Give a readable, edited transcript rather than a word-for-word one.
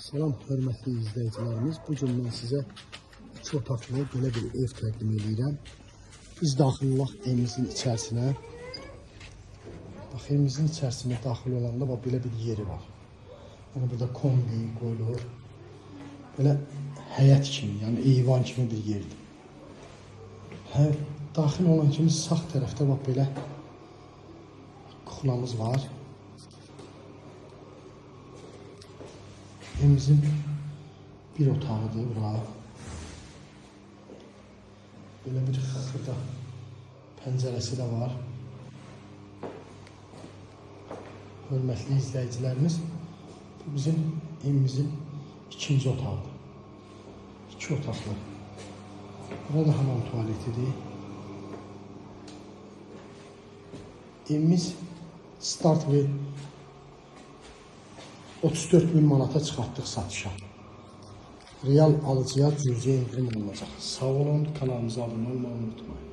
Salam hörmətli izləyicilərimiz. Bu gün mən sizə iki otaqlı belə bir ev təqdim edirəm. Biz daxil olaq evimizin içərisinə. Bax, evimizin içərisinə daxil olanda bax, belə bir yeri var. Yəni burada kombi qoyulur. Belə həyət kimi, yəni eyvan kimi bir yerdir. Hə, daxil olan kimi sağ tərəfdə bax belə kuxnamız var. Evimizin bir otağıdır bura. Belə bir xırda pəncərəsi də var. Hörmətli izləyicilərimiz, bu bizim evimizin ikinci otağıdır. İki otaqlı. Burada hamam tualetidir. Evimiz start və 34 min manata çıxartdıq satışa. Real alıcıya cüzi endirim olunacaq. Sağ olun, kanalımıza abunə olmayı unutmayın.